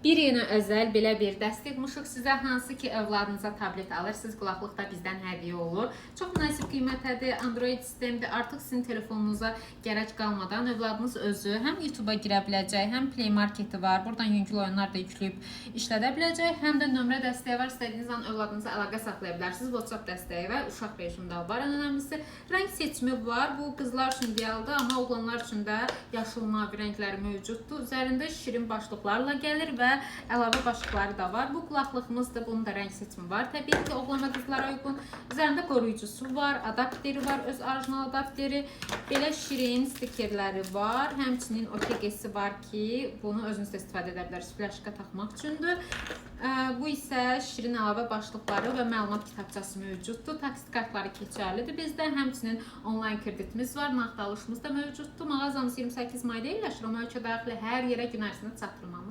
Bir yenə özəl belə bir dəstək yığmışıq sizə, hansı ki övladınıza tablet alırsınız, qulaqlıq da bizdən hədiyyə olur. Çox münasib qiymətədir, Android sistemdir. Artıq sizin telefonunuza gərək qalmadan övladınız özü həm YouTube-a girə biləcək, həm Play Market-i var. Buradan yüngül oyunlar da yükləyib işlədə biləcək, həm də nömrə dəstəyi var. İstədiyiniz an övladınıza əlaqə saxlaya bilərsiniz. WhatsApp dəstəyi və uşaq rejimində var. Ən önəmlisi rəng seçimi var. Bu qızlar üçün idealdır, amma oğlanlar üçün də yaşıl, mavi rəngləri mövcuddur. Üzərində şirin başlıqlarla gəlir və əlavə başlıqları da var. Bu qulaqlığımızdır. Bunun da rəng seçimi var. Təbii ki, oğlan və qızlara uyğun. Üzərində qoruyucusu var, adapteri var, öz orijinal adapteri. Belə şirin stikerləri var. Həmçinin OKG-si var ki, bunu özünüz də istifadə edə bilərsiniz. Flaşka taxmaq üçündür. Bu isə şirin əlavə başlıqları və məlumat kitabçası mövcuddur. Taksit kartları keçərlidir bizdə. Həmçinin onlayn kreditimiz var, nağd alışımız da mövcuddur. Mağazamız 28 mayda yerləşir, amma ölkə daxili hər yerə gün ərzində çatdırmamız